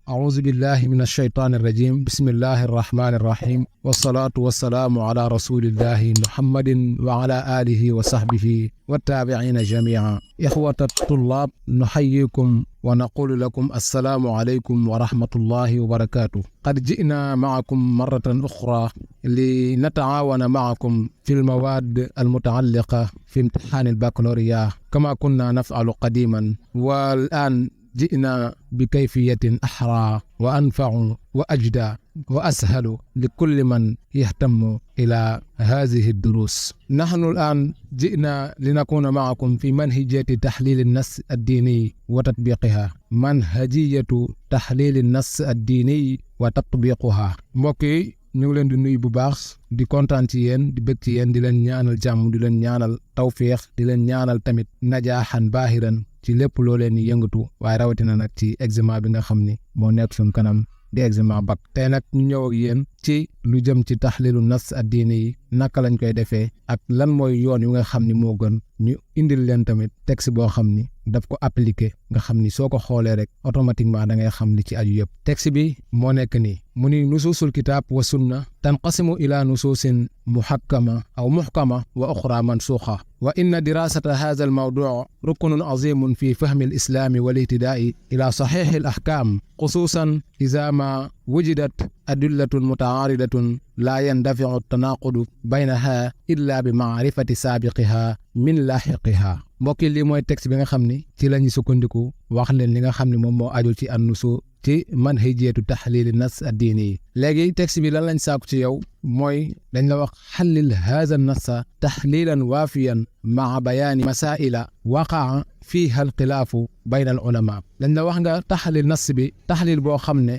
أعوذ بالله من الشيطان الرجيم بسم الله الرحمن الرحيم والصلاة والسلام على رسول الله محمد وعلى آله وصحبه والتابعين جميعا. إخوة الطلاب نحييكم ونقول لكم السلام عليكم ورحمة الله وبركاته. قد جئنا معكم مرة أخرى لنتعاون معكم في المواد المتعلقة في امتحان البكالوريا كما كنا نفعل قديما، والآن جئنا بكيفية أحرى وأنفع وأجدى وأسهل لكل من يهتم إلى هذه الدروس. نحن الآن جئنا لنكون معكم في منهجية تحليل النص الديني وتطبيقها. منهجية تحليل النص الديني وتطبيقها. mbokki ñu ngi leen di nuyu bu baax di kontaan ci yéen di bëgg ci yéen di leen ñaanal jàmm di leen ñaanal tawféex di leen ñaanal tamit najaaxan baahiran ci lépp loo leen di yëngatu, waaye rawatina nag ci examen bi nga xam ni moo nekk suñ kanam di examen bac. tey nag ñu ñëw ak yéen ci lu jëm ci taxlilu nas addiini yi naka lañ koy defee ak lan mooy yoon yu nga xam ni moo gën. ñu indil leen tamit texte boo xam ni daf ko appliqué nga xam ni soo ko xoolee rek automatiquement da ngay xam li ci aju yëpp. texte bi moo nekk nii mu ni nusuusul kitaab wa sunna tanqasimu ila nusuusin muhakkama aw muhkama wa uxra mansuuxa wa inna dirasata hadha al mawduu rukunun azimun fi fahmi al islaami wal ihtidaai ila saxiixi al ahkaam xusuusan iza ma wujidat adillatun mutaaridatun laa yandafiu tanaaqudu baynaha illa bi maarifati saabiqiha min laaxiqiha. mbokki lii mooy texte bi nga xam ni ci la ñu sukkandiku wax leen li nga xam ne moom moo aju ci annusu ci manhajiyatu taxliili nas addiini yi. léegi texte bi lan lañ sàkku ci yow mooy dañ la wax xallil haza nassa taxliilan waafiyan maa bayaani masaila waqaa fiiha alxilaafu bayna al ulama. dañ la wax nga taxlil nas bi taxlil boo xam ne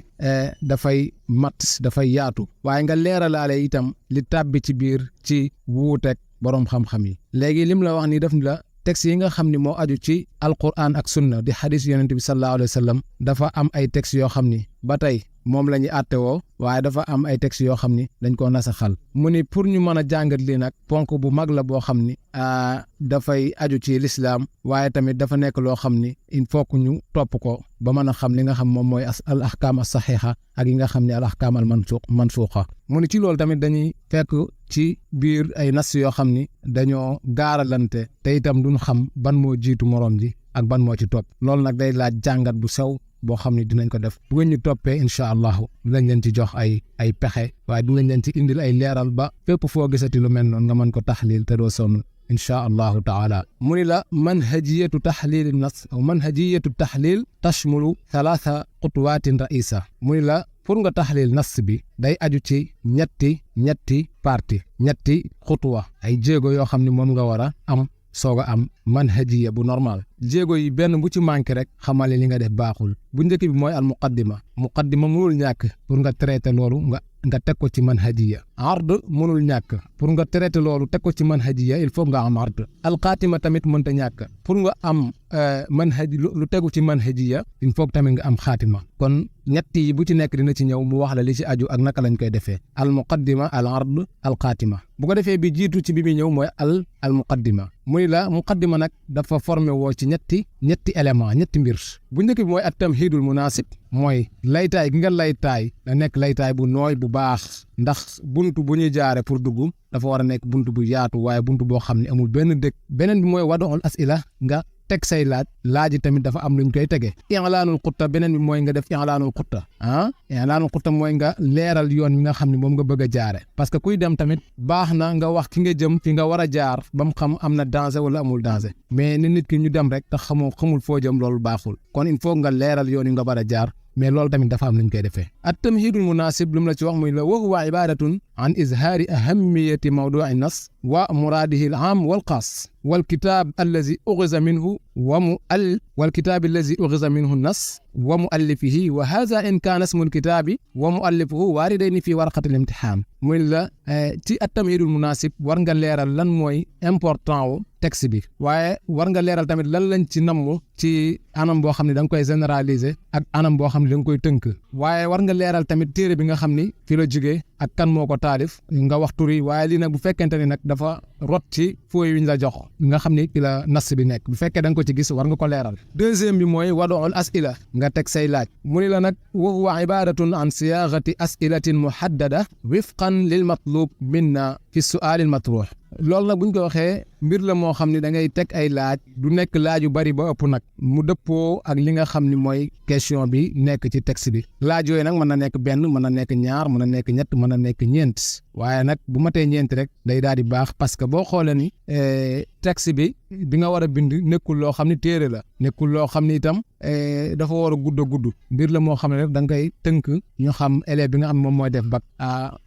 dafay mat dafay yaatu, waaye nga leeralaale itam li tàbbi ci biir ci wuuteeg boroom xam-xam yi. léegi lim la wax ni def ni la texte yi nga xam ni moo aju ci alquran ak sunna di xadis yonent bi sallallahu alayhi wa sallam dafa am ay texte yoo xam ni ba tey moom la ñuy àttewoo, waaye dafa am ay texte yoo xam ni dañ koo nasaxal. mu ni pour ñu mën a jàngat lii nag ponk bu mag la boo xam ni dafay aju ci lislaam, waaye tamit dafa nekk loo xam ni il faut que ñu topp ko ba mën a xam li nga xam moom mooy al ahkaam as saxiixa ak yi nga xam ne al ahkaam al mansuuxa. mu ni ci loolu tamit dañuy fekk ci biir ay nas yoo xam ni dañoo gaaralante te itam duñ xam ban moo jiitu moroom ji ak ban moo ci topp. loolu nag day laaj jàngat bu sew boo xam ne dinañ ko def. bu ngeen ñu toppee incha allahu dinañ leen ci jox ay pexe, waaye dinañ leen ci indil ay leeral ba fépp foo gisati lu mel noonu nga mën ko taxliil te doo sonn incha allahu taala. mu ni la manhajiyatu taxliil nas aw manhajiyatu taxliil tashmulu thalatha xutwaatin raisa. mu ni la pour nga taxliil nas bi day aju ci ñetti parti ñetti xutwa, ay jéego yoo xam ne moom nga war a am soog a am manhajiya bu normal. jéego yi benn bu ci manqué rek xamale li nga def baaxul. bu njëkk bi mooy al muqaddima mënul ñàkk pour nga traité loolu nga teg ko ci manhajiya. ard mënul ñàkk pour nga traité loolu teg ko ci manhajiya il faut nga am ard. alxaatima tamit mënta ñàkk pour nga am manhaj lu tegu ci manhajiya il faut tamit nga am xaatima. kon ñett yi bu ci nekk dina ci ñëw mu wax la li ci aju ak naka lañ koy defee. al muqaddima al ard al xaatima. bu ko defee bi jiitu ci bi muy ñëw mooy al muqaddima. muy la muqaddima nag dafa formé woo ci ñetti élément ñetti mbir. bu njëkk bi mooy at tamhidul munasib, mooy laytaay gi nga laytaay da nekk laytaay bu nooy bu baax, ndax buntu bu ñuy jaare pour dugg dafa war a nekk buntu bu yaatu, waaye buntu boo xam ne amul benn dëkk. beneen bi mooy wadool asila, nga teg say laaj yi tamit dafa am luñ koy tege. i'laanul xutta, beneen bi mooy nga def i'laanul xutta. i'laanul xutta mooy nga leeral yoon wi nga xam ne moom nga bëgg a jaare, parce que kuy dem tamit baax na nga wax ki nga jëm fi nga war a jaar ba mu xam am na danger wala amul danger, mais ni nit ki ñu dem rek te xamul foo jëm loolu baaxul. kon il faut nga leeral yoon yi nga war a jaar, mais loolu tamit dafa am luñ koy defee. at tamhidul munasib lu mu la ci wax muy la wa huwa ibadatun an izhaari ahamiyati mawdu'i nas wa muraadihi al aam wal xaas wal kitaab allazi uxiza minhu والكتاب الذي أخذ منه النص ومؤلفه، وهذا إن كان اسم الكتاب ومؤلفه واردين في ورقة الامتحان. muy la ci at-tamhidul munasib war nga leeral lan mooy important wu texte bi, waaye war nga leeral tamit lan lañ ci namm ci anam boo xam ne da nga koy généraliser ak anam boo xam ne da nga koy tënk, waaye war nga leeral tamit téere bi nga xam ni fi la jógee ak kan moo ko taalif nga wax tur yi. waaye lii nag bu fekkente ni nag dafa rot ci fooy wi ñu la jox nga xam ni ci la nas bi nekk bu fekkee da nga ko ci gis war nga ko leeral. deuxième bi mooy wadool asila nga teg say laaj mu ni la nag wa huwa ibaratun an siyaagati asilatin muhaddada wifqan lil matlub minna fi su'al al matruh. loolu nag bu ñu ko waxee mbir la moo xam ne da ngay teg ay laaj du nekk laaj yu bari ba ëpp nag mu dëppoo ak li nga xam ni mooy question bi nekk ci texte bi laaj yooyu nag mën na nekk benn mën na nekk ñaar mën na nekk ñett mën na nekk ñeent waaye nag bu matee ñeent rek day daal di baax parce que boo xoolee ni texte bi nga war a bind nekkul loo xam ne téere la nekkul loo xam ne itam dafa war a gudd mbir la moo xam ne rek da nga koy tënk ñu xam élève bi nga xam moom mooy def bac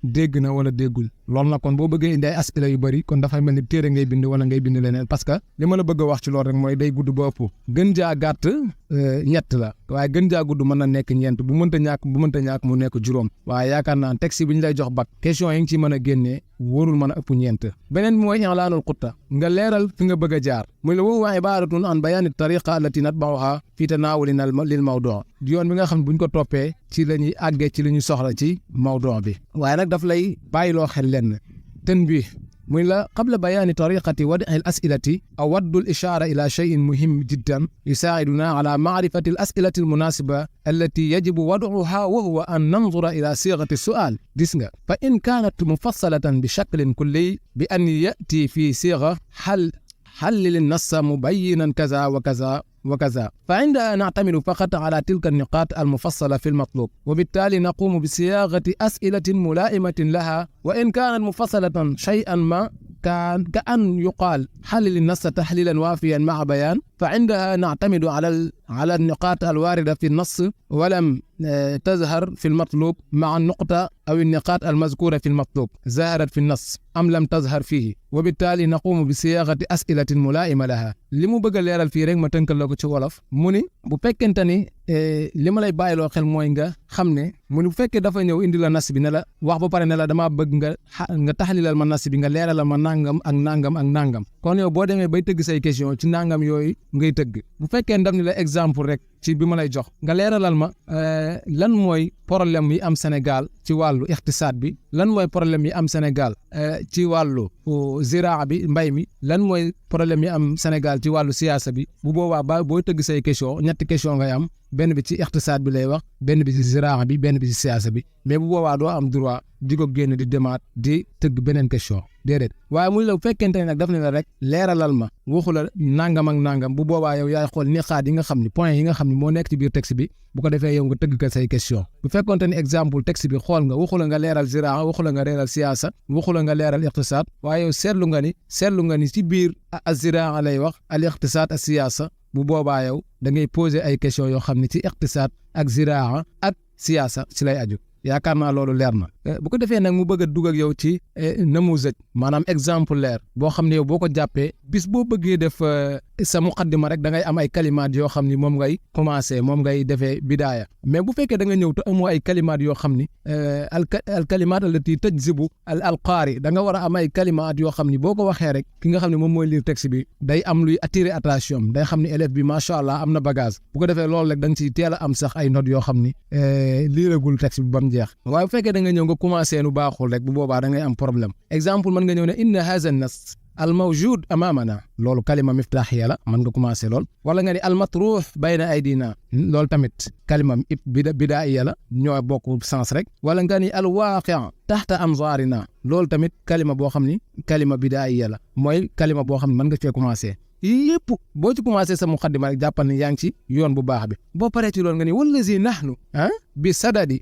dégg na wala déggul loolu nag kon boo bëggee indi ay asila yu bëri kon dafay mel ni téere ngay bind wala ngay bind leneen parce que li ma la bëgg a wax ci loolu rek mooy day gudd ba ëpp gën jaa gàtt ñett la waaye gën jaa gudd mën na nekk ñeent bu mënta ñàkk mu nekk juróom waaye yaakaar naa texte bi ñu lay jox bac question yi nga ci mën a génnee wóorul mën a ëpp ñeent beneen bi mooy i'laanul xutta nga leeral fi nga bëgg a jaar muy la wa ibaratun an bayaani tariqa allati natba'uha fi tanaawulina lil mawdu' yoon bi nga xam ne buñ ko toppee ci la ñuy àggee ci li ñu soxla ci mawdu' bi waaye nag daf lay bàyyiloo xel lenn tën bi muy la qabla bayaani tariqati wad'i al asilati awaddu al ishaara ila shay'in muhim jiddan yusaaciduna ala macrifati al asilati al munasiba allati yajibu wad'uha wa huwa an nanzura ila sighati su'al gis nga fa in kaanat mufassalatan bi shaklin kulli bi an ya'ti fi sigha حلل النص مبينا كذا وكذا وكذا فعندها نعتمد فقط على تلك النقاط المفصلة في المطلوب وبالتالي نقوم بصياغة أسئلة ملائمة لها وإن كانت مفصلة شيئا ما كأن يقال حلل النص تحليلا وافيا مع بيان فعندها نعتمد على النقاط الواردة في النص ولم تظهر في المطلوب مع النقطة أو النقاط المذكورة في المطلوب ظهرت في النص أم لم تظهر فيه وبالتالي نقوم بصياغة أسئلة ملائمة لها li mu bëgg a leeral fii rek ma tënkal la ko ci wolof mu ni bu fekkente ni li ma lay bàyyiloo xel mooy nga xam ne mu ni bu fekkee dafa ñëw indi la nas bi ne la wax ba pare ne la damaa bëgg nga taxalilal ma nas bi nga leeralal ma nangam ak nangam ak nangam kon yow boo demee bay tëgg say question ci nangam yooyu ngay tëgg bu fekkee ndam ni la exemple rek ci bi ma lay jox nga leeralal ma lan mooy problème yi am Sénégal ci wàllu ixtisaad bi lan mooy problème yi am Sénégal ci wàllu ziraa bi mbay mi lan mooy problème yi am Sénégal ci wàllu siyaasa bi bu boobaa booy tëgg say question ñetti question ngay am benn bi ci ixtisaad bi lay wax benn bi ci ziraa bi benn bi ci siyaasa bi mais bu boobaa doo am droit di ko génn di demaat di tëgg beneen question déedéet waaye muy la bu fekkente ne nag daf ne la rek leeralal ma waxu la nangam ak nangam bu boobaa yow yaay xool niqaat yi nga xam ni point yi nga xam ni moo nekk ci biir texte bi bu ko defee yow nga tëgg ko say question bu fekkonte ni exemple texte bi xool nga waxu la nga leeral ziraa waxu la nga leeral siyaasa waxu la nga leeral ixtisaad waaye yow seetlu nga ni ci biir az-ziraa lay wax al ixtisaad as siyaasa bu boobaa yow da ngay poser ay question yoo xam ne ci ixtisaad ak ziraa ak siyaasa ci lay aju yaakaar naa loolu leer na bu ko defee nag mu bëgg a dugg ak yow ci namuzaj maanaam exemple leer boo xam ne yow boo ko jàppee bis boo bëggee def sa muqaddima rek da ngay am ay kalimaat yoo xam ni moom ngay commencé moom ngay defee bidaaya mais bu fekkee da nga ñëw te amoo ay kalimaat yoo xam ni al kalimaat allati tajzibu al qaari da nga war a am ay kalimaat yoo xam ni boo ko waxee rek ki nga xam ne moom mooy lire texte bi day am luy attirer attention day xam ni élève bi macha allah am na bagage bu ko defee loolu rek da nga ciy teel a am sax ay notes yoo xam ni liiragul texte bi ba mu jeex waaye bu fekkee da nga ñëw nga commencé nu baaxul rek bu boobaa da ngay am problème exemple mën nga ñëw ne inna haza nas al mawjud amamana loolu kalima miftaaxiya la mën nga commencé lool wala nga ni al matruux bayna aydina loolu tamit kalima bidaaiya la ñoo bokk sens rek wala nga ni al waaqi taxta anzaarina loolu tamit kalima boo xam ni kalima bidaaiya la mooy kalima boo xam ne mën nga cee commencé yii yëpp boo ci commencé sa muqaddima rek jàppal ne yaa ngi ci yoon bu baax bi boo paree ci loolu nga ni wallazi nahnu bi sadadi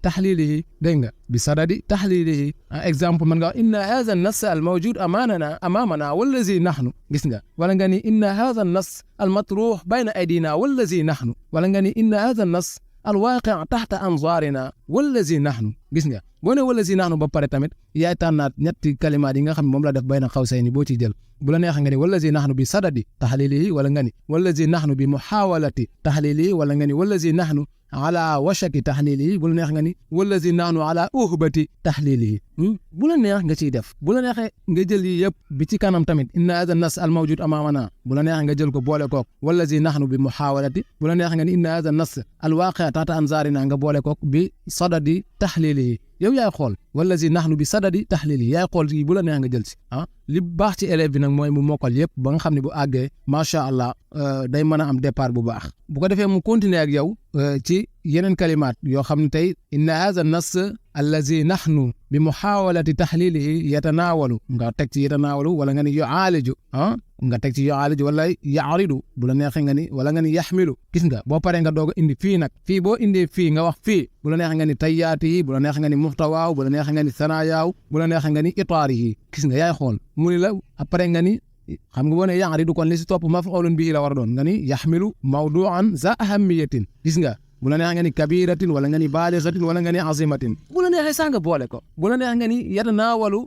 taxliilihi dégg nga bi sadadi taxliilihi exemple mën nga wax inna haadha an-nass al mawjud amaamana wallazi nahnu gis nga wala nga ni inna haadha an-nass al matruux bayna aydina wallazi nahnu wala nga ni inna haadha an-nass al waaqi' taxta anzaarina wallazi nahnu gis nga boo ne wallazi nahnu ba pare tamit yaay tànnaat ñetti kalimaat yi nga xam ne moom la def bayna xawsayni boo ciy jël bu la neexee nga ni wallazi nahnu bi sadadi taxliilihi wala nga ni wallazi nahnu bi muxaawalati taxliilihi wala nga ni wallazi nahnu ala washaki taxliilihi bu la neex nga ni wallazi nahnu ala uhbati taxliilihi bu la neex nga ciy def bu la neexee nga jël yi yëpp bi ci kanam tamit inna hadha nas al mawjud amamana bu la neex nga jël ko boole kook wallazi nahnu bi muhawalati bu la neex nga ni inna hadha nas al waqi taata anzarina nga boole kook bi sadadi tahlili yow yaay xool wallazi nahnu bi sadadi tahlili yaay xool yi bu la neex nga jël si li baax ci élève bi nag mooy mu mokkal yëpp ba nga xam ne bu àggee macha allah day mën a am départ bu baax bu ko defee mu continuer ak yow ci yeneen kalimaat yoo xam ne tey inna hadha nas allazi nahnu bi muhawalati tahlilihi yatanaawalu nga teg ci yatanaawalu wala nga ni yu'aaliju nga teg ci yu'aaliju wala ya'ridu bu la neexee nga ni wala nga ni yaxmilu gis nga boo paree nga doog a indi fii nag fii boo indee fii nga wax fii bu la neexee nga ni tayyaati yi bu la neexee nga ni muhtawaaw bu la neexee nga ni sanayaaw bu la neexee nga ni itaari yi gis nga yaay xool mu ni la après nga ni xam nga boo ne ya'ridu kon li si topp maf'ulun bihi la war a doon nga ni yaxmilu mawdu'an za ahamiyatin gis nga bu la neexee nga ni kabiratin wala nga ni balighatin wala nga ni azimatin bu la neexee sax nga boole ko bu la neexee nga ni yatanaawalu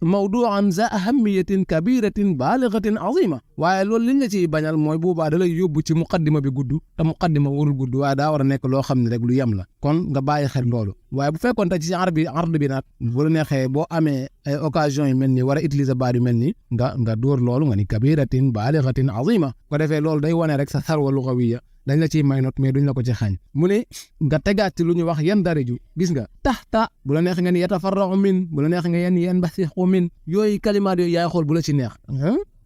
mawdu'an za ahamiyatin kabiratin balighatin azima waaye loolu liñ la ciy bañal mooy boobaa da lay yóbbu ci muqaddima bi gudd te muqaddima warul gudd waaye daa war a nekk loo xam ne rek lu yem la kon nga bàyyi xel loolu waaye bu fekkoon te ci ard bi nag bu la neexee boo amee ay occasion yu mel nii war a utiliser baat yu mel nii nga dóor loolu nga ni kabiratin balighatin azima ko defee loolu day wane rek sa sarwa lughawiyya dañ la ciy may note mais duñ la ko ci xañ mu ne nga tegaat ci lu ñu wax yan dariju gis nga taxta bu la neex nga ni yatafarra'u min bu la neex nga yan basiqu min yooyu kalimaat yooyu yaay xool bu la ci neex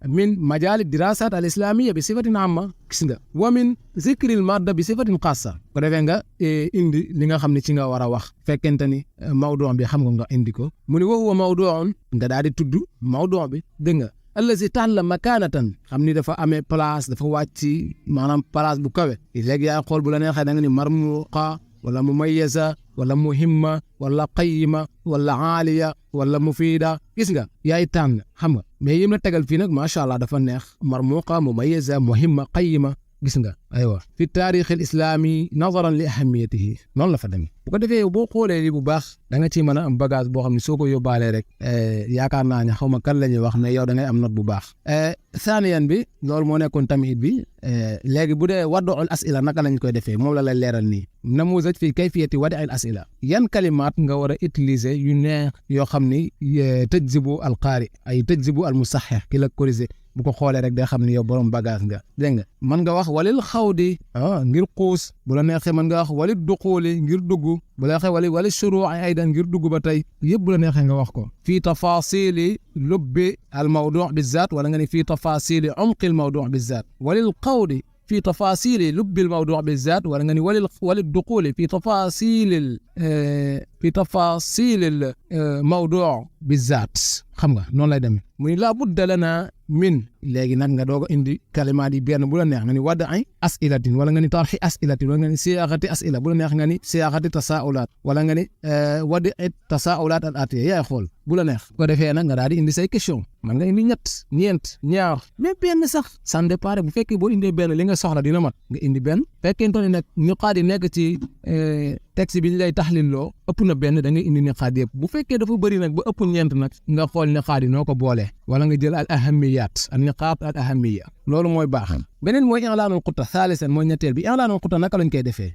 min majaali dirasat al islamiyya bi sifatin amma gis nga wa min zikril madda bi sifatin xaassa ko defee nga indi li nga xam ne ci nga war a wax fekkente ni mawdu' bi xam nga indi ko mu ne wa huwa mawdu'un nga daal di tudd mawdu' bi dégg nga allazi tàlla makaanatan xam ni dafa amee place dafa wàcc maanaam place bu kawe léegi yaay xool bu la neexee da nga ni marmuqa wala mumayyaza wala muhimma wala qayyima wala aaliya wala mufiida gis nga yaay tànn xam nga mais yim la tegal fii nag macha allah dafa neex marmuqa mumayyaza muhimma qayyima gis nga aywa fi taarix al islami nazaran li ahamiyatihi noonu la fa demee bu ko defee boo xoolee li bu baax da nga ciy mën a am bagage boo xam ne soo ko yóbbaalee rek yaakaar naa ne xaw ma kan la ñuy wax ne yow da ngay am note bu baax saaniyan bi loolu moo nekkoon tamit bi léegi bu dee waddu al asila naka lañ koy defee moom la lay leeral nii namuzaj fi kayfiyati wadi al asila yan kalimaat nga war a utiliser yu neex yoo xam ni tajzibu al qaari ay tajzibu al musahih ki la corriger bu ko xoolee rek day xam ne yow borom bagage nga dégg nga mën nga wax walil xawdi ngir xuus bu la neexee mën nga wax walil duxuuli ngir dugg bu la neexee walil shuruu'i aydan ngir dugg ba tey yëpp bu la neexee nga wax ko fii tafaasili lubbi al mawdu' bizzaat wala nga ni fii tafaasili umqi al mawdu' bizzaat walil xawdi في تفاصيل لب الموضوع بالذات ولا غني وللدخول في تفاصيل الموضوع بالذات xam nga noonu lay demee muy laa budda lana min léegi nag nga doog a indi kalimaat yi benn bu la neex nga ni wada'i as'ilatin wala nga ni tarxi as'ilatin wala nga ni siyaaqati as'ila bu la neex nga ni siyaaqati tasaa'ulaat wala nga ni wada'i tasaa'ulaat al atiya yaay xool bu la neex ko defee nag nga daal di indi say question man nga indi ñett ñeent ñaar mais benn sax sans départ bu fekkee boo indee benn li nga soxla dina mat nga indi benn fekkente ne nag ñu xaadi nekk ci texte bi ñu lay taxlil loo ëpp na benn da ngay indi ne xaadi yëpp bu fekkee dafa bëri nag ba ëpp ñeent nag nga xool ne xaadi noo ko boolee wala nga jël al ahamiyat an niqaat al ahamiya loolu mooy baax beneen mooy i'laanul xutta thalisan mooy ñetteel bi i'laanul xutta naka lañ koy defee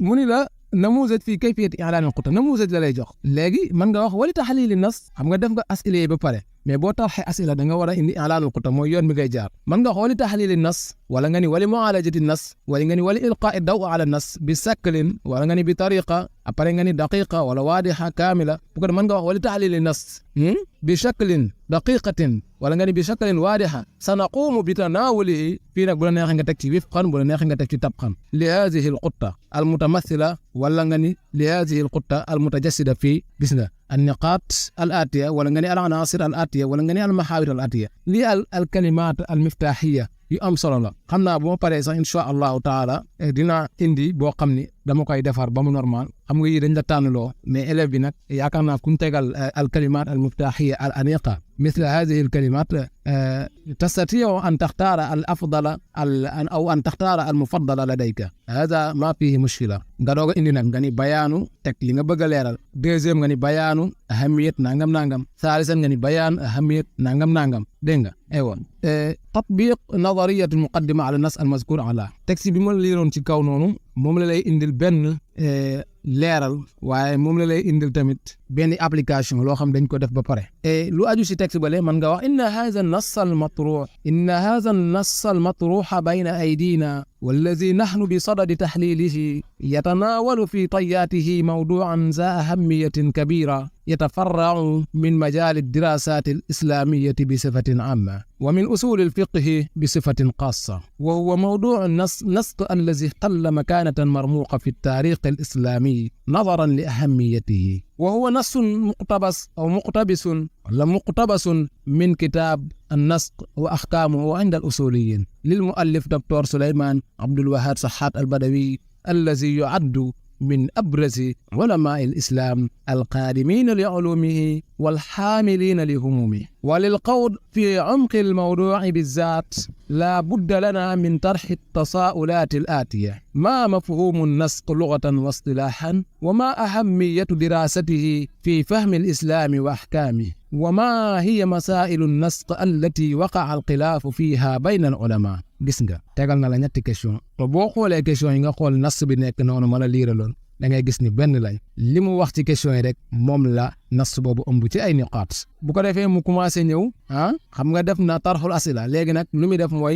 mu ni la namuzaj fii kayfiyati i'laanil xutta namuzaj la lay jox léegi mën nga wax wali taxliili nas xam nga def nga asila yi ba pare mais boo taxee asila da nga war a indi i'laanul xutta mooy yoon bi ngay jaar mën nga wax wali taxliili nas wala nga ni wali mu'aalajati nas wala nga ni wali ilqaa'i daw ala nas bi saklin wala nga ni bi tariqa après nga ni daqiqa wala waadixa kaamila bu ko mën nga wax wali taxliili nas bi shaklin daqiqatin wala nga ni bi shaklin waadixa sanaquumu bi tanaawulihi fii nag bu la neexee nga teg ci wifqan bu la neexee nga teg ci tabqan li haadihi al xutta al mutamathila wala nga ni li haadihi al xutta al mutajassida fii gis nga an niqaat al atiya wala nga ni al anaasir al atiya wala nga ni al mahaawir al atiya lii al kalimaat al miftaahiya yu am solo la xam naa bu ma paree sax insha allahu taala dina indi boo xam ni dama koy defar ba mu normal xam nga yi dañ la tànnloo mais élève bi nag yaakaar naa kuñ tegal al kalimat al muftahiya al aniqa مثل هذه الكلمات تستطيع أن تختار الأفضل أو أن تختار المفضل لديك هذا ما فيه مشكلة nga doog a indi nag nga ni bayaanu teg li nga bëgg a leeral deuxième nga ni bayaanu ahamiyat nangam thalisan nga ni bayaan ahamiyat nangam dégg nga aywa tatbiq nadariyat al muqaddima ala nas al mazkur ala texte bi ma liiroon ci kaw noonu moom la lay indil benn leeral waaye moom la lay indil tamit benn application loo xam dañ ko def ba pare lu aju si texte bale man nga wax inna hadha an-nass al-matruh bayna aydina والذي نحن بصدد تحليله يتناول في طياته موضوعا ذا أهمية كبيرة يتفرع من مجال الدراسات الإسلامية بصفة عامة ومن أصول الفقه بصفة خاصة وهو موضوع النسق الذي احتل مكانة مرموقة في التاريخ الإسلامي نظرا لأهميته وهو نص مقتبس من كتاب النسق وأحكامه عند الأصوليين للمؤلف دكتور سليمان عبد الوهاب صحات البدوي الذي يعد من أبرز علماء الإسلام القادمين لعلومه والحاملين لهمومه وللقول في عمق الموضوع بالذات لا بد لنا من طرح التساؤلات الآتية ما مفهوم النسق لغة واصطلاحا وما أهمية دراسته في فهم الإسلام وأحكامه وما هي مسائل النسق التي وقع الخلاف فيها بين العلماء gis nga tegal na la ñetti question te boo xoolee question yi nga xool nas bi nekk noonu ma la liiraloon da ngay gis ni benn lañ li mu wax ci question yi rek moom la nas boobu ëmb ci ay niqaat bu ko defee mu commencé ñëw xam nga def na tarxul asila léegi nag lu muy def mooy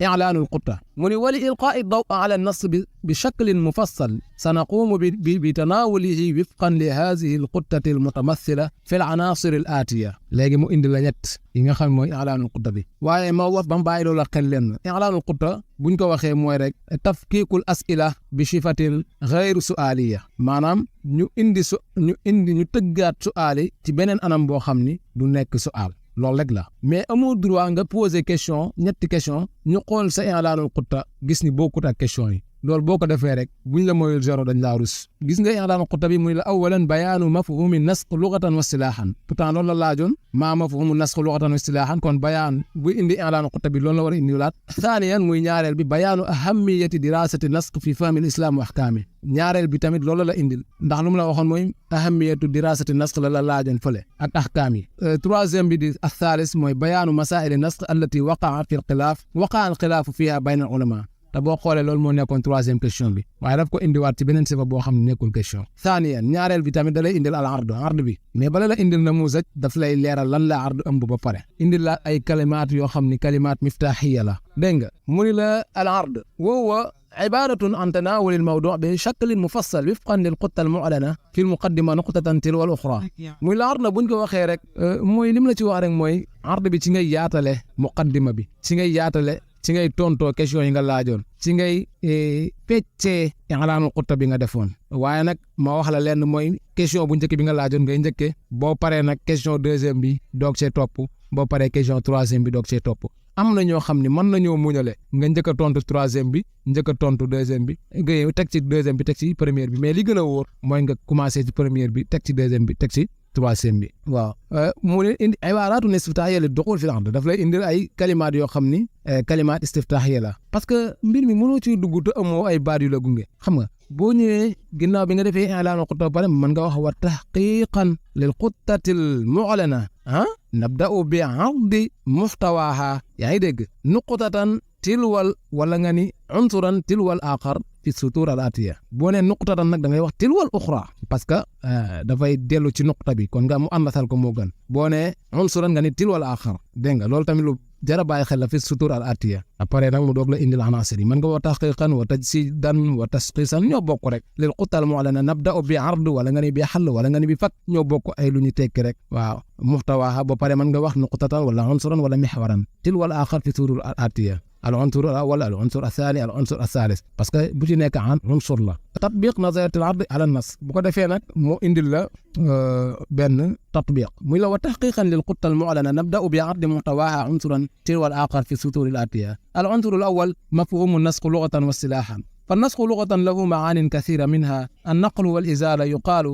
i'laanul xutta mu ni wali ilqaa'i daw ala nas bi shaklin mufassal sanaquumu bi tanaawulihi wifqan li haadihi alxuttati almutamathila fi al-anaasir al-aatiya léegi mu indi la ñett yi nga xam mooy i'laanul xutta bi waaye ma wax ba mu bàyyi loola xel leen i'laanul xutta buñ ko waxee mooy rek tafkiikul asila bi sifatin ghayru su'aaliya maanaam ñu tëggaat su'aali ci beneen anam boo xam ni du nekk su'aal loolu rek la mais amoo droit nga poser question ñetti question ñu xool sa i'laanul xutta gis ni bokkut ak question yi loolu boo ko defee rek buñ la moyul zéro dañ laa rus gis nga i'laanul xutta bi muy la awalan bayaanu mafhumi nasq lughatan wa istilaahan pourtant loolu la laajoon maa mafhumu nasq lughatan wa istilaahan kon bayaan bu indi i'laanul xutta bi loolu la war a indi laat thaniyan muy ñaareel bi bayaanu ahamiyati dirasati nasq fi fahmi al-islam wa ahkaami ñaareel bi tamit loolu la indil ndax lu mu la waxoon mooy ahamiyatu dirasati nasq la laajoon fële ak ahkaam yi troisième bi di athaalis mooy bayaanu masaa'ili nasq allati waqa'a al-xilaaf fiha bayna al-ulama te boo xoolee loolu moo nekkoon troisième question bi waaye daf ko indiwaat ci beneen sifa boo xam ne nekkul question thaniyan ñaareel bi tamit da lay indil al ard bi mais bala la indil namuzaj daf lay leeral lan la ard ëmb ba pare indil la ay kalimaat yoo xam ni kalimaat miftaaxiya la dégg nga mu ni la al ard wa عبارة عن تناول الموضوع بشكل مفصل وفقا للخطة المعلنة في المقدمة نقطة تلو الأخرى muy la ard na buñ ko waxee rek mooy lim la ci wax rek mooy ard bi ci ngay yaatale muqaddima bi ci ngay yaatale ci ngay tontoo question yi nga laajoon ci ngay feccee i'laanul xutta bi nga defoon waaye nag ma wax la lenn mooy question bu njëkk bi nga laajoon ngay njëkkee boo paree nag question deuxième bi doog see topp boo paree question troisième bi doog see topp am na ñoo xam ne mën nañoo muñale nga njëkk a tontu troisième bi njëkk a tontu deuxième bi nga teg ci deuxième bi teg ci première bi mais li gën a wóor mooy nga commencé ci première bi teg ci deuxième bi teg ci troisième bi waaw mu ne indi ibaaraatu istiftaahiya li duxuul fil ard daf lay indil ay kalimaat yoo xam ni kalimaat istiftaahiya la parce que mbir mi mënoo ciy dugg te amoo ay baat yu la gunge xam nga boo ñëwee ginnaaw bi nga defee i'laanul xutta ba pare mën nga wax wa tahqiiqan lil xuttatil mu'lana nabda'u bi ardi muhtawaaha yaa ngi dégg nuqtatan tilwal wala nga ni unsuran tilwal aaxar fi sutur al atiya boo nee nuqtatan nag da ngay wax tilwal uxra parce que dafay dellu ci nuqta bi kon nga mu àndasal ko moo gën boo nee unsuran nga ni tilwal aaxar dégg nga loolu tamit lu jara bàyyi xel la fi sutur al atiya après nag mu doog la indil anaasir yi mën nga wa tahqiqan wa tajsidan wa tasqisan ñoo bokk rek lil xuttal mu'lana nabda'u bi ard wala nga ni bi xall wala nga ni bi fak ñoo bokk ay lu ñu tekki rek waaw muhtawaaha ba pare mën nga wax nuqtatan wala unsuran wala mihwaran tilwal aaxar fi sutur al atiya العنصر الأول العنصر الثاني العنصر الثالث parce que bu ci nekk an unsur la tatbiq nazariyatul ard ala nas bu ko defee nag moo indil la benn tatbiq muy la wa tahqiqan lil xutta al mu'lana nabda'u bi ard muhtawaaha unsuran tilwa al aaxar fi sutur al atiya al unsur al awwal mafhum an nasq lughatan wa istilahan فالنسخ لغة له معان كثيرة منها النقل والإزالة يقال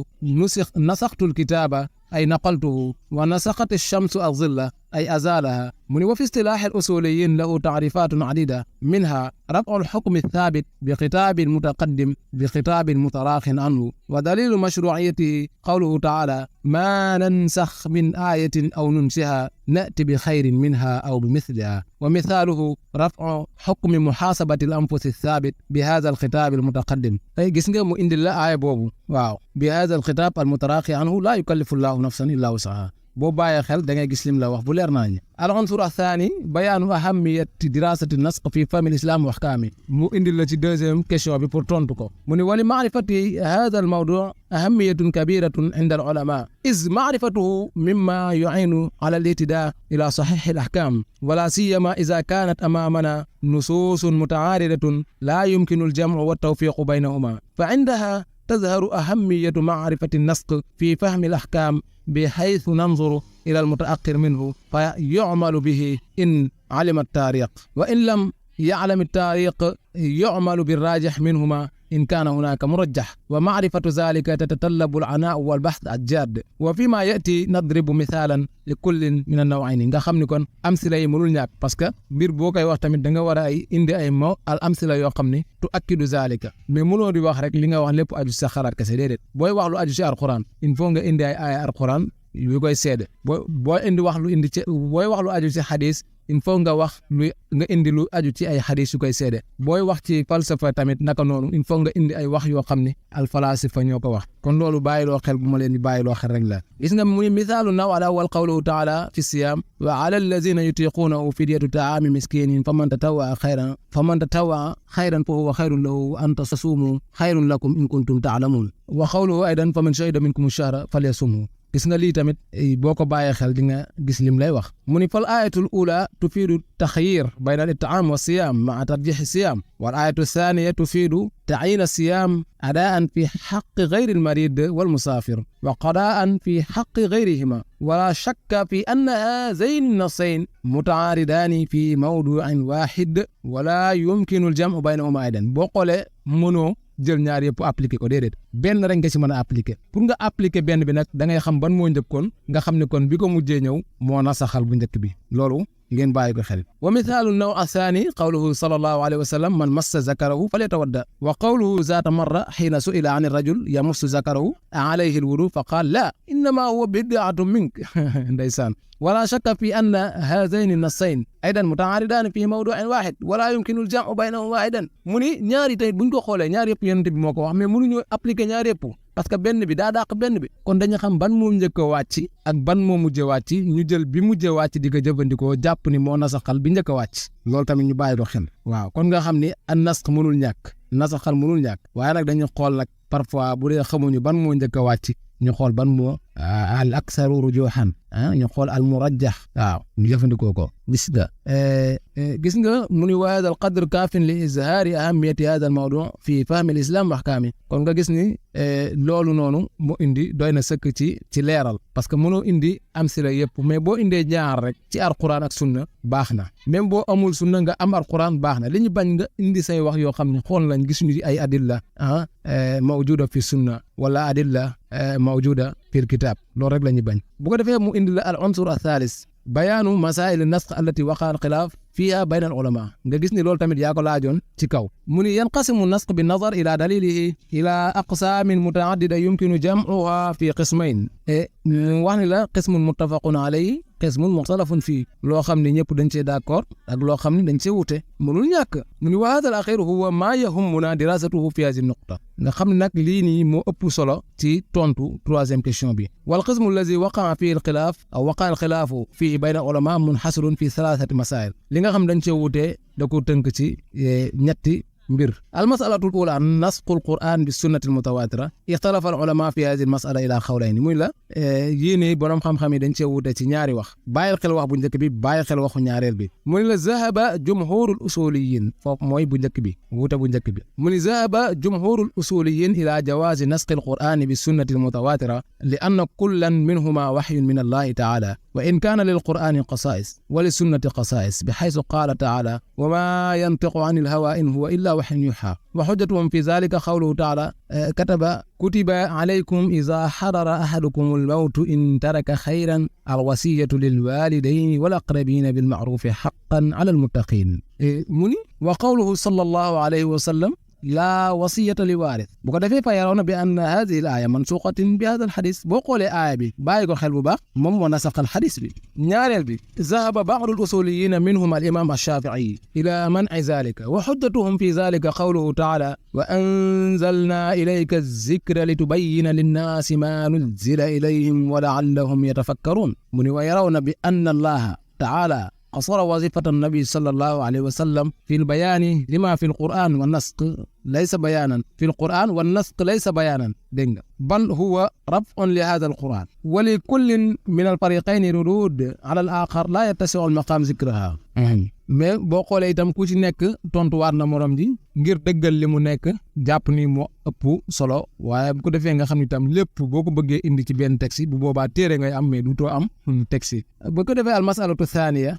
نسخت الكتاب أي نقلته ونسخت الشمس الظل أي أزالها وفي اصطلاح الأصوليين له تعريفات عديدة منها رفع الحكم الثابت بخطاب متقدم خطاب متراخ عنه. ودليل مشروعيته قوله تعالى ما ننسخ من آية أو ننسها نأتي بخير منها أو بمثلها. ومثاله رفع حكم محاسبة الأنفس الثابت بهذا الخطاب المتقدم. أي جسنجا مو إند الله آية بوبو واو بهذا الخطاب المتراخي عنه لا يكلف الله نفسا إلا وسعها. boo bàyyee xel da ngay gis lim la wax bu leer nañ. al unsur athani bayaanu ahamiyati dirasati nasq fi fahmi al islam wa ahkami. mu indil la ci deuxième question bi pour tontu ko. mu ni wali maarifati hada al mawdu ahamiyatun kabiratun inda al ulama iz maarifatuhu mimma yu'inu ala al ihtida ila sahih al ahkam wala siyama idha kanat amamana nususun mutaaridatun la yumkinu al jam'u wa tawfiq baynahuma fa indaha تظهر أهمية معرفة النسق في فهم الأحكام بحيث ننظر إلى المتأخر منه فيعمل به إن علم التاريخ وإن لم يعلم التاريخ يعمل بالراجح منهما إن كان هناك مرجح ومعرفة ذلك تتطلب العناء والبحث الجاد. وفيما يأتي نضرب مثالا لكل من النوعين nga xam ni kon amsila yi mënul ñàkk parce que mbir boo koy wax tamit da nga war a ay indi ay al amsila yoo xam ni tu akkidu zalika mais mënoo di wax rek li nga wax lépp aju sa xalaat kese déedéet booy wax lu aju ci alquran il faut nga indi ay aaya alquran yu koy seede boo indi wax lu indi ci booy wax lu aju ci xadis il faut nga wax lu nga indi lu aju ci ay xadis yu koy seede booy wax ci falsafa tamit naka noonu il faut nga indi ay wax yoo xam ne al falasifa ñoo ko wax kon loolu bàyyiloo xel bu ma leen di bàyyiloo xel rek la gis nga muy misaalu naw ala wal qawluhu taala fi siyam wa ala alladhina yutiqunahu fidyatu ta'ami miskinin faman tatawwa khayran fa huwa khayrun lahu wa an tasumu khayrun lakum in kuntum ta'lamun wa qawluhu aidan faman shahida minkum ash-shahra falyasumhu gis nga lii tamit boo ko bàyyee xel di nga gis lim lay wax mu ni fal ayatul ula tufiidu taxyir bayna al it'am wa siyam maa tarjixi siyam wal ayatu thaniya tufiidu تعيين الصيام أداء في حق غير المريض والمسافر وقضاء في حق غيرهما ولا شك في أن هذين النصين متعارضان في موضوع واحد ولا يمكن الجمع بينهما أيضا بقول منو jël ñaar yëpp appliqué ko déedéet benn rek nga ci mën a appliqué pour nga appliqué benn bi nag da ngay xam ban moo njëkkoon nga xam ne kon bi ko mujjee ñëw moo nasaxal bu njëkk bi loolu ngeen bàyyi ko xel wa mithaalu naw athani qawluhu sallallahu alayhi wa sallam man massa zakarahu falyatawadda wa qawluhu zaata marra xiina su'ila an rajul yamussu zakarahu alayhi alwudu fa qaal la innama huwa bid'atun mink ndeysaan ولا شك في أن هذين النصين أيضا متعارضان في موضوع واحد ولا يمكن الجمع بينهما أيضا mu ni ñaari tey buñ ko xoolee ñaar yëpp yonent bi moo ko wax mais mënuñu appliquer ñaar yëpp parce que benn bi daa dàq benn bi kon dañu xam ban moo njëkk a wàcc ak ban moo mujj a wàcc ñu jël bi mujj a wàcc di ko jëfandikoo jàpp ni moo nasaxal bi njëkk a wàcc loolu tamit ñu bàyyi do xel waaw kon nga xam ni an nasx mënul ñàkk nasaxal mënul ñàkk waaye nag dañu xool nag parfois bu dee xamuñu ban moo njëkk a wàcc ñu xool ban moo al aksaru rujuhan ñu xool al murajjah waaw ñu jëfandikoo ko gis nga mu ni wa hada al qadr kaafin li izhaari ahamiyati hada al mawdu fi fahmi al islam wa ahkaami kon nga gis ni loolu noonu mu indi doy na sëkk ci leeral parce que mënoo indi amsila yëpp mais boo indee ñaar rek ci alquran ak sunna baax na même boo amul sunna nga am alquran baax na li ñu bañ nga indi say wax yoo xam ne xool lañ gis ñu ay adilla mawjuda fi sunna wala adilla mawjuda fil kitab loolu rek la ñu bañ bu ko defee mu indi la al unsur athalis bayaanu masail an-nasx allati waqa al-xilaaf fiha bayna al-ulama nga gis ni loolu tamit yaa ko laajoon ci kaw mu ni yanqasimu an-nasx bi nazar ila dalilihi ila aqsaamin mutaaddida yumkinu jam'uha fi qismayn wax ni la qismun muttafaqun alayhi qismun muxtalafun fii loo xam ne ñëpp dañ cee d'accord ak loo xam ne dañ cee wute mënul ñàkk mu ni wa haadha al-axiir huwa maa yahummuna diraasatuhu fi haadhihi an-nuqta nga xam ne nag lii nii moo ëpp solo ci tontu troisième question bi wal qismu allazi waqa'a fihi al-xilaaf aw waqa'a al-xilaafu fihi bayna al-ulamaa munhasirun fi thalathati masaa'il li nga xam dañ cee wute da ko tënk ci ñetti mbir almasalatu al ula nasqu al quran bi sunnati al mutawatira ixtalafa al ulama fi hadhihi al masala ila xawlayni muy la yéene borom xam-xam yi dañ cee wute ci ñaari wax bàyyil xel wax bu njëkk bi bàyyil xel waxu ñaareel bi mu ni la zahaba jumhurul usuliyin foofu mooy bu njëkk bi wuute bu njëkk bi mu ni zahaba jumhurul usuliyin ila jawazi nasqi al quran bi sunnati al mutawatira li anna kullan minhuma wahyun min allahi taala wa in kaana lil qur'ani qasaa'is wa li sunnati qasaa'is bi haythu qaala taala wa ma yantiqu anil hawa in huwa illa wahyun yuha wa hujjatuhum fi dhalika qawluhu taala kutiba alaykum idha hadara ahadukum al-mawtu in taraka khayran al-wasiyatu lil walidayni wal aqrabina bil ma'rufi haqqan ala al-muttaqin mu ni wa qawluhu sallallahu alayhi wa sallam laa wasiyata li waaris bu ko defee fa yarawna bi anna hadihi al aaya mansuqatin bi hada al xadis boo xoolee aaya bi bàyyi ko xel bu baax moom moo nasaqal xadis bi ñaareel bi zahaba ba'du al usuliyina minhum al imam ash-shafi'i ila man'i zalika wa hujjatuhum fi zalika qawluhu ta'ala wa anzalna ilayka az-zikra litubayyina lin-nasi ma nuzila ilayhim wa la'allahum yatafakkarun mu ni wa yarawna bi anna allaha ta'ala قصر وظيفة النبي صلى الله عليه وسلم في البيان لما في القرآن والنسق ليس بيانا في القرآن والنسق ليس بيانا بل هو رفع لهذا القرآن ولكل من الفريقين ردود على الآخر لا يتسع المقام ذكرها mais boo xoolee itam ku ci nekk tontuwaat na morom ji ngir dëggal li mu nekk jàpp ni moo ëpp solo waaye bu ko defee nga xam ni itam lépp boo ko bëggee indi ci benn texte bu boobaa téere ngay am mais du too am texte bu ko defee al masalatu thaniya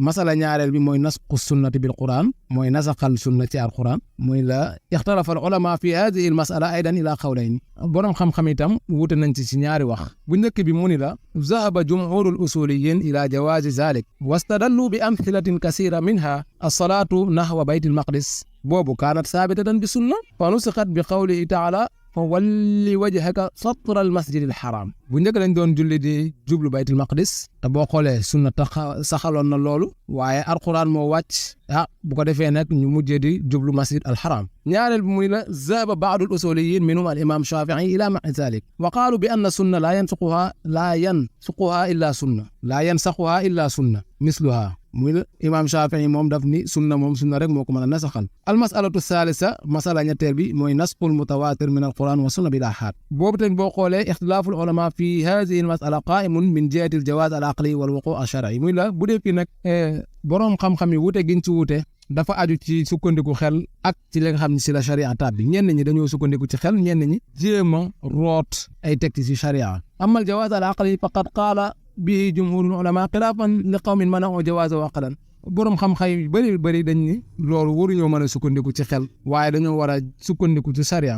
masala ñaareel bi mooy nasqu sunnati bil quran mooy nasaqal sunna ci al quran mooy la ixtalafa al ulama fi hadihi al masala aydan ila qawlayn borom xam-xam itam wuute nañ ci ñaari wax bu njëkk bi mu ni la zahaba jumhurul usuliyin ila jawaazi zalik wastadallu bi amthilatin kasira minha as-salatu nahwa bayt al-maqdis boobu kaanat saabitatan bi sunna fa nusiqat bi qawlihi taala fa walli wajhaka satra al-masjid al-haram bu njëkk lañ doon julli di jublu baytul maqdis te boo xoolee sunna saxaloon na loolu waaye alquran moo wàcc bu ko defee nag ñu mujjee di jublu masjid al-haram ñaareel bi muy la zahaba ba'du al-usuliyin minhum al-imam Shafi'i ila ma'i zalik wa qaalu bi anna sunna la yansuquha illa sunna misluha muy la imam Shafi'i moom daf ni sunna rek moo ko mën a nasaxal al-mas'alatu thalitha masala ñetteel bi mooy nasqul mutawatir min al-quran wa sunna bil ahad boobu tamit boo xoolee ixtilaafu al-ulama fi hadhihi al-mas'ala qa'imun min jihati al-jawaz al-aqli wal wuqu' ash-shar'i muy la bu dee fii nag boroom xam-xam yi wuute giñ ci wuute dafa aju ci sukkandiku xel ak ci li nga xam ne si la sharia tab bi ñenn ñi dañoo sukkandiku ci xel ñenn ñi jéem a root ay textes ci sharia amma al-jawaz al-aqli faqad qaala bihi jumhurul ulama xilaafan li qawmin mana'u jawaazahu aqlan boroom xam-xam yu bëri dañ ni loolu waruñoo mën a sukkandiku ci xel waaye dañoo war a sukkandiku ci sharia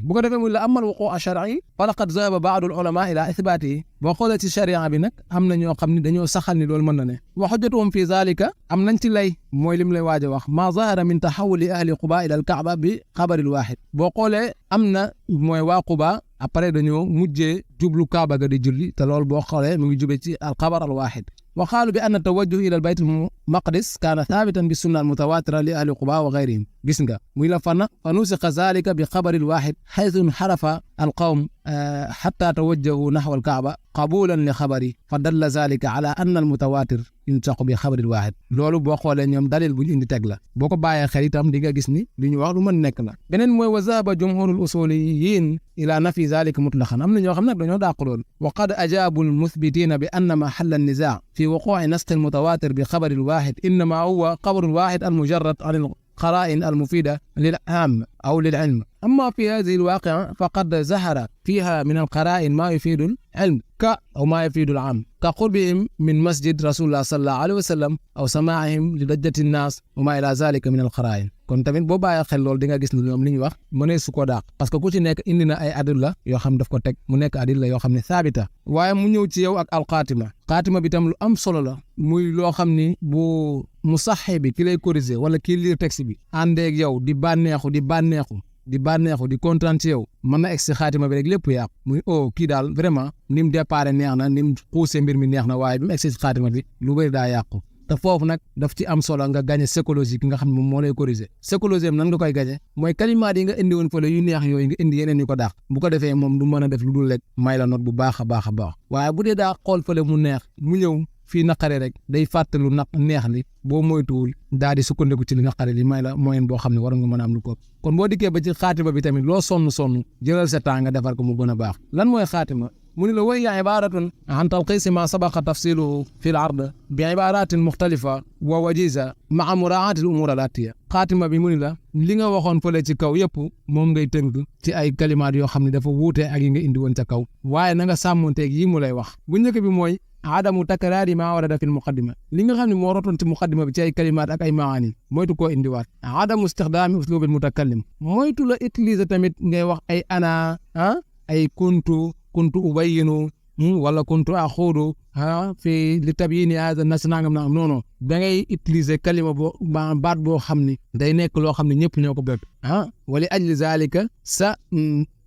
bu ko defee muy la amal wuqu' ash-shar'i fa laqad zahaba ba'du al-ulama ila ithbatihi boo xoolee ci sharia bi nag am na ñoo xam ne dañoo saxal ni loolu mën na ne wa hujjatuhum fi zalika am nañ ci lay mooy lim lay waaj a wax ma zahara min tahawuli ahli Quba ila al-Ka'ba bi xabaril waahid boo xoolee am na mooy waa Quba après dañoo mujjee jublu Kaaba ga di julli te loolu boo xoolee mu ngi jube ci al-xabar al-waahid wa qaalu bi anna tawajjuh ila al-bayt al-maqdis kaana thaabitan bi sunna al-mutawatira li ahli Quba wa ghayrihim gis nga muy la fa nusiqa zalika bi xabari al-waahid haythu inharafa al-qawm hatta tawajjahu nahwa al-Kaaba qabulan li xabari fa dalla zalika ala anna al-mutawatir yunsaqu bi xabari al-waahid loolu boo xoolee ñoom dalil bu ñu indi teg la boo ko bàyyee xel itam di nga gis ni li ñu wax lu mën nekk la beneen mooy wa zahaba jumhurul usuliyin ila nafi zalika mutlaqan am na ñoo xam nag dañoo dàq loolu wa qad ajaabu al-muthbitina bi anna mahalla an-nizaa fi wuqu'i nasq al-mutawatir bi xabari al-waahid innama huwa xabaru al-waahid al-mujarrad an القرائن المفيدة للعام أو للعلم أما في هذه الواقعة فقد ظهر فيها من القرائن ما يفيد العلم أو ما يفيد العام كقربهم من مسجد رسول الله صلى الله عليه وسلم أو سماعهم لضجة الناس وما إلى ذلك من القرائن kon tamit boo bàyyi xel loolu di nga gis ni ñoom li ñu wax mënee su ko dàq parce que ku ci nekk indi na ay adilla yoo xam daf ko teg mu nekk adilla yoo xam ne saabita waaye mu ñëw ci yow ak alxaatima bi tam lu am solo la muy loo xam ni bu mu saxee bi ki lay corriger wala kii lire texte bi àndeeg yow di bànneexu di kontaan ci yow mën na egg si xaatima bi rek lépp yàqu muy kii daal vraiment ni mu déparé neex na ni mu xuusee mbir mi neex na waaye bi mu egg si xaatima bi lu bëri daa yàqu te foofu nag daf ci am solo nga gagné psychologie ki nga xam ne moom moo lay corriger psychologie am nan nga koy gagné mooy kalimaat yi nga indi woon fële yu neex yooyu nga indi yeneen yu ko dàq bu ko defee moom du mën a def lu dul rek may la note bu baax a baax waaye bu dee daa xool fële mu neex mu ñëw fii naqare rek day fàttalu neex li boo moytuwul daal di sukkandiku ci li naqare li may la moyen boo xam ne war nga mën a am lu ko kon boo dikkee ba ci xaatima bi tamit loo sonn jëlal sa temps nga defar ko mu gën a baax lan mooy xaatima mu ni la wa hiya ibaratun an talxiisi ma sabaqa tafsiluhu fi l-ard bi ibaratin muxtalifa wa wajiza maa muraati l-umuur al-aatiya xaatima bi mu ni la li nga waxoon fële ci kaw yëpp moom ngay tënk ci ay kalimaat yoo xam ne dafa wuute ak yi nga indi woon ca kaw waaye na nga sàmmonteeg yi mu lay wax bu njëkk bi mooy adamu takraari maa warada fi l-muqaddima li nga xam ne moo rotoon ci muqaddima bi ci ay kalimaat ak ay maani moytu koo indiwaat adamu istixdaami uslubi l-mutakallim moytu la utiliser tamit ngay wax ay ana ay kuntu ubayyinu wala kuntu axuudu fii li tabyiini haada nas nangam nangam non non da ngay utiliser kalima boo baat boo xam ni day nekk loo xam ne ñëpp ñoo ko bëgg wa li ajli zalika sa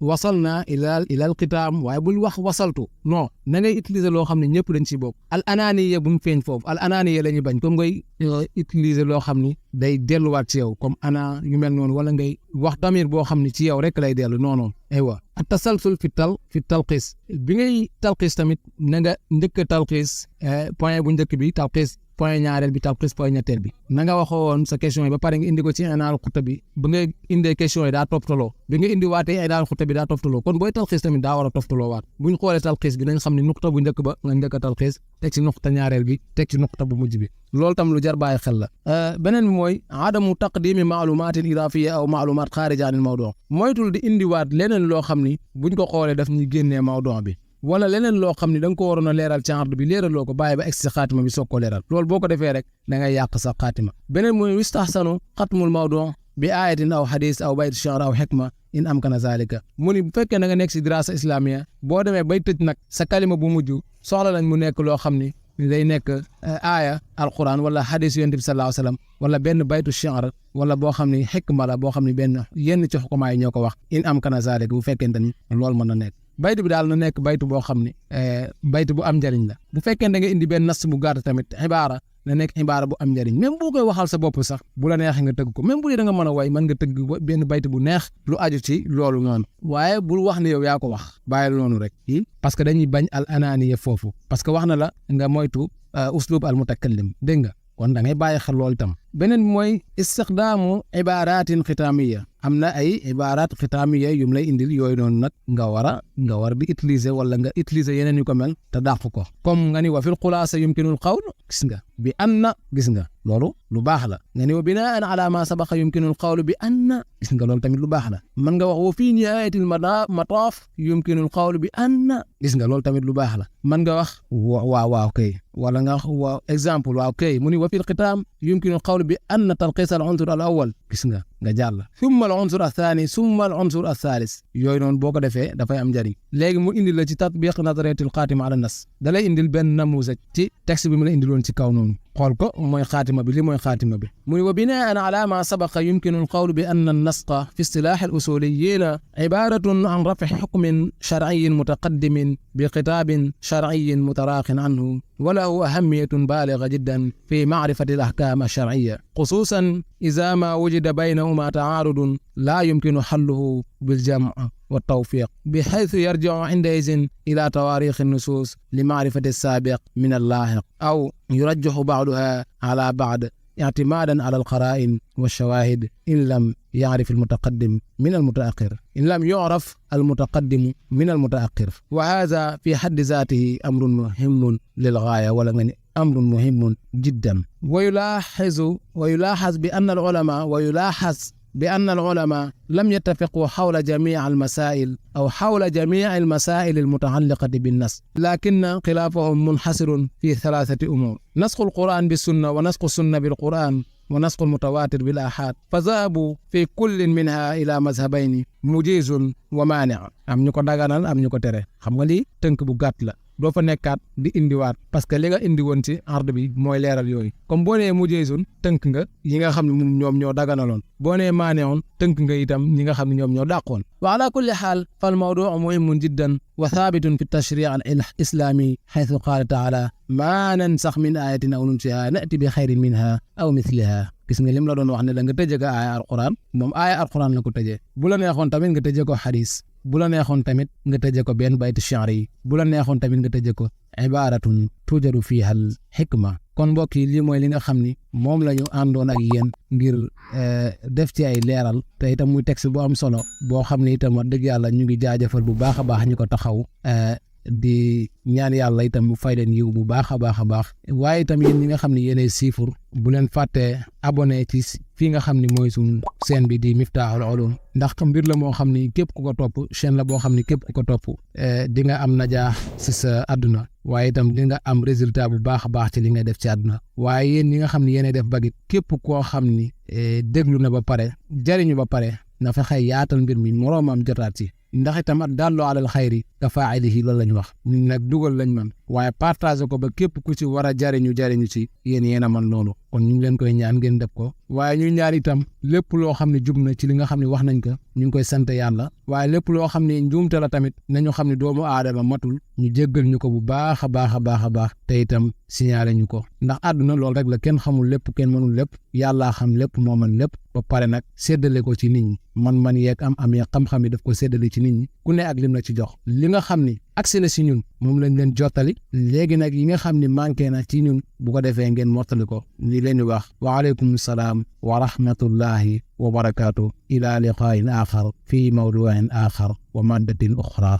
wasalna ila al xitaam waaye bul wax wasaltu non na ngay utiliser loo xam ne ñëpp dañ ci bokk al ananiya bu mu feeñ foofu al ananiya la ñuy bañ comme ngay utiliser loo xam ni day delluwaat ci yow comme ana yu mel noonu wala ngay wax damir boo xam ne ci yow rek lay dellu non non aywa at tasalsul fi talxiis bi ngay talxiis tamit na nga njëkk a talxiis point bu njëkk bi talxiis point ñaareel bi talxiis point ñetteel bi na nga waxoon sa question yi ba pare nga indi ko ci inaal xuta bi ba nga indee question yi daa toftaloo bi nga indi waatee inaal xuta bi daa toftaloo kon booy talxiis tamit daa war a toftaloo waat buñ xoolee talxiis bi nañ xam ne nuqta bu njëkk ba nga njëkk a talxiis teg ci nuqta ñaareel bi teg ci nuqta bu mujj bi loolu tam lu jar bàyyi xel la beneen bi mooy adamu taqdimi maalumatin idafiya aw maalumat xaarija anil mawdu moytul di indiwaat leneen loo xam ni buñ ko xoolee daf ñuy génnee mawdu bi wala leneen loo xam ni da nga ko waroon a leeral ci ard bi leeraloo ko bàyyi ba egg si xaatima bi soog ko leeral loolu boo ko defee rek da ngay yàq sa xaatima beneen mooy wistahsanu xatmul mawdu bi ayatin aw xadis aw bayt shi'r aw xikma in amkana zalika mu ni bu fekkee da nga nekk si dirasa islamiya boo demee bay tëj nag sa kalima bu mujj soxla nañ mu nekk loo xam ni day nekk aaya alquran wala xadis yonent bi sallallahu alayhi wasallam wala benn baytu shi'r wala boo xam ni xikma la boo xam ni benn yenn ci xukumaa yi ñoo ko wax in amkana zalika bu fekkente ni loolu mën na nekk baytu bi daal na nekk baytu boo xam ne baytu bu am njariñ la bu fekkee da nga indi benn nas bu gàtt tamit xibaara na nekk xibaara bu am njariñ même boo koy waxal sa bopp sax bu la neexee nga tëgg ko même bu dee da nga mën a way mën nga tëgg benn baytu bu neex lu aju ci loolu noonu waaye bul wax ne yow yaa ko wax bàyyil noonu rek parce que dañuy bañ al ananiya foofu parce que wax na la nga moytu uslub al mutakallim dégg nga kon da ngay bàyyi xel loolu itam beneen mooy istiqdaamu ibaratin xitaamiya am na ay ibarat xitaamiya yum lay indil yooyu noonu nag nga war di utiliser wala nga utiliser yeneen yu ko mel te dàq ko comme nga ni wa fil xulaasa yumkinul qawl gis nga bi anna gis nga loolu lu baax la nga ni wa binaan ala ma sabaqa yumkinul qawl bi anna gis nga loolu tamit lu baax la mën nga wax wa fii nihayatil mataaf yumkinul qawl bi anna gis nga loolu tamit lu baax la mën nga wax waaw kay wala nga wax waaw exemple waaw kay mu ni wa fil xitaam yumkinul qawl bi anna talxiis al unsur al awwal gis nga jàll summa al unsur al thani summa al unsur al thalis yooyu noonu boo ko defee dafay am njariñ léegi mu indil la ci tatbiq nadariyatil xaatima ala nas da lay indil benn namuusaj ci texte bi mu la indiloon ci kaw noonu xool ko mooy xaatima bi li mooy xaatima bi mu ni wa binaan ala ma sabaqa yumkinu al qawl bi anna an nasqa fi istilah al usuliyyin ibaratun an raf'i hukmin shar'iyyin mutaqaddimin bi khitaabin shar'iyyin mutaraqin anhu وله أهمية بالغة جدا في معرفة الأحكام الشرعية خصوصا إذا ما وجد بينهما تعارض لا يمكن حله بالجمع والتوفيق بحيث يرجع عندئذ إلى تواريخ النصوص لمعرفة السابق من اللاحق أو يرجح بعضها على بعض اعتمادا على القرائن والشواهد إن لم يعرف المتقدم من المتأخر إن لم يعرف المتقدم من المتأخر وهذا في حد ذاته أمر مهم للغاية ولا أمر مهم جدا ويلاحظ بأن العلماء لم يتفقوا حول جميع المسائل أو حول جميع المسائل المتعلقة بالنص لكن خلافهم منحصر في ثلاثة أمور نسخ القرآن بالسنة ونسخ السنة بالقرآن ونسخ المتواتر بالآحاد فذهبوا في كل منها إلى مذهبين مجيز ومانع am ñu ko daganal am ñu ko tere xam nga lii tënk bu gàtt la doo fa nekkaat di indiwaat parce que li nga indi woon ci ard bi mooy leeral yooyu comme boo nee mujjee tënk nga yi nga xam ne moom ñoom ñoo daganaloon boo nee maaneewoon tënk nga itam ñi nga xam ne ñoom ñoo dàqoon wa ala kulli xaal fal mawduu muhimun jiddan wa thaabitun fi tashriic al islaami xaytu qaala taala maa nansax min ayatin aw nunsiha nati bi xayrin minha aw mithliha gis nga lim la doon wax ne la nga tëjee ko aaya alquran moom aaya alquran la ko tëjee bu la neexoon tamit nga tëjee ko xadis bu la neexoon tamit nga tëjee ko benn baytu shi'r yi bu la neexoon tamit nga tëjee ko ibaratun tujadu fiha al xikma kon mbokk yi lii mooy li nga xam ni moom la ñu àndoon ak yéen ngir def ci ay leeral te itam muy texte bu am solo boo xam ne itam wax dëgg yàlla ñu ngi jaajëfal bu baax a baax ñu ko taxaw di ñaan yàlla itam mu fay leen yiw bu baax a baax a baax waaye itam yéen ñi nga xam ne yéenay siifur bu leen fàttee abonné ci fii nga xam ne mooy suñ chaîne bi di Miftahoul Ouloum ndax mbir la moo xam ni képp ku ko topp chaîne la boo xam ni képp ku ko topp di nga am najaax ci sa àdduna waaye itam di nga am résultat bu baax a baax ci li ngay def ci àdduna waaye yéen ñi nga xam ne yéenay def bagit képp koo xam ni déglu na ba pare jariñu ba pare na fexe yaatal mbir mi moroomam jotaat ci ndax itam dallu alal xayri ka faa'ilihi loolu lañ wax ñun nag dugal lañ man waaye partager ko ba képp ku ci war a jariñu ci yéen a man loolu kon ñu ngi leen koy ñaan ngeen def ko waaye ñu ñaan itam lépp loo xam ne jub na ci li nga xam ne wax nañ ko ñu ngi koy sant yàlla waaye lépp loo xam ne njuumte la tamit nañu xam ne doomu aadama matul ñu jéggal ñu ko bu baax a baax te itam signalé ñu ko ndax àdduna loolu rek la kenn xamul lépp kenn mënul lépp yàllaa xam lépp moo mën lépp ba pare nag séddale ko ci nit ñi man yeeg am yeeg xam-xam yi daf ko séddale ci nit ñi ku ne ak lim la ci jox li nga xam ni agsi na si ñun moom lañ leen jottali léegi nag yi nga xam ni manqué na ci ñun bu ko defee ngeen mottali ko li leen di wax waaleykum salaam wa rahmatullahi wa barakaatu ila liqaayin axar fi mawduin axar wa maddatin uxra